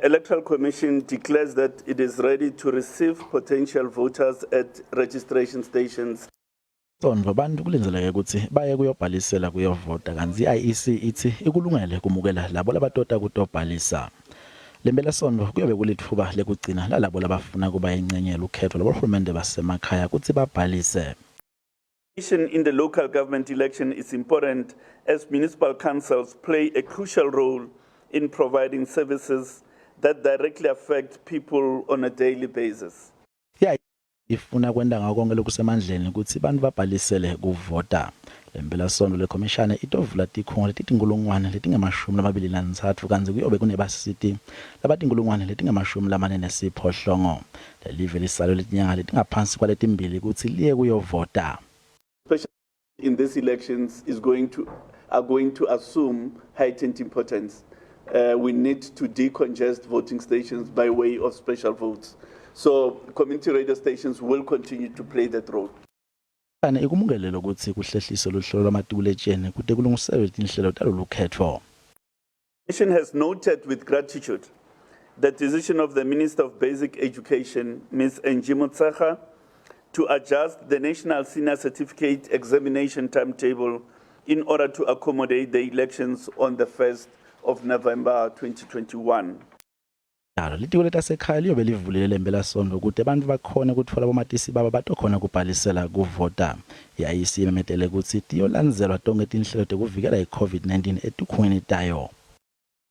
Electoral Commission declares that it is ready to receive potential voters at registration stations. Sontfo bantfu kulindzeleke kutsi baye kuyobhalisela kuyovota kantsi i-IEC itsi ikulungele kumukela labo labatota kutobhalisa. Lemphelasontfo kuyobe kulitfuba lekugcina lalabo labafuna kuba yincenye yelukhetfo lwabohulumende basemakhaya kutsi babhalise. In the local government election is important as municipal councils play a crucial role in providing services that directly affect people on a daily basis. Ya ifuna kwenta ngako konkhe lokusemandleni kutsi bantfu babhalisele kuvota. Lemphelasontfo lekhomishane itovula tikhungo letitinkhulungwane letingama-23 kantsi kuyobe kunebasiti labatinkhulungwane letingama-48. Lelive lisalelwe tinyanga letingaphansi kwaletimbili kutsi liye kuyovota. In these elections is going to are going to assume heightened importance. We need to decongest voting stations by way of special votes. So community radio stations will continue to play that role. Kane ikumukele lokutsi kuhlehliswe luhlolo lwamatikuletjeni kute kulungiselwe tinhlelo talolukhetfo. Commission has noted with gratitude the decision of the Minister of Basic Education, Ms. Angie Motshekga, to adjust the National Senior Certificate Examination timetable in order to accommodate the elections on the 1st of November 2021. Njalo litiko letasekhaya liyobe livulile lemphelasontfo kute bantfu bakhone kutfola bomatisi babo batokhona kubhalisela kuvota. I-IEC imemetele kutsi tiyolandzelwa tonkhe tinhlelo tekuvikela i-COVID-19 etikhungweni tayo.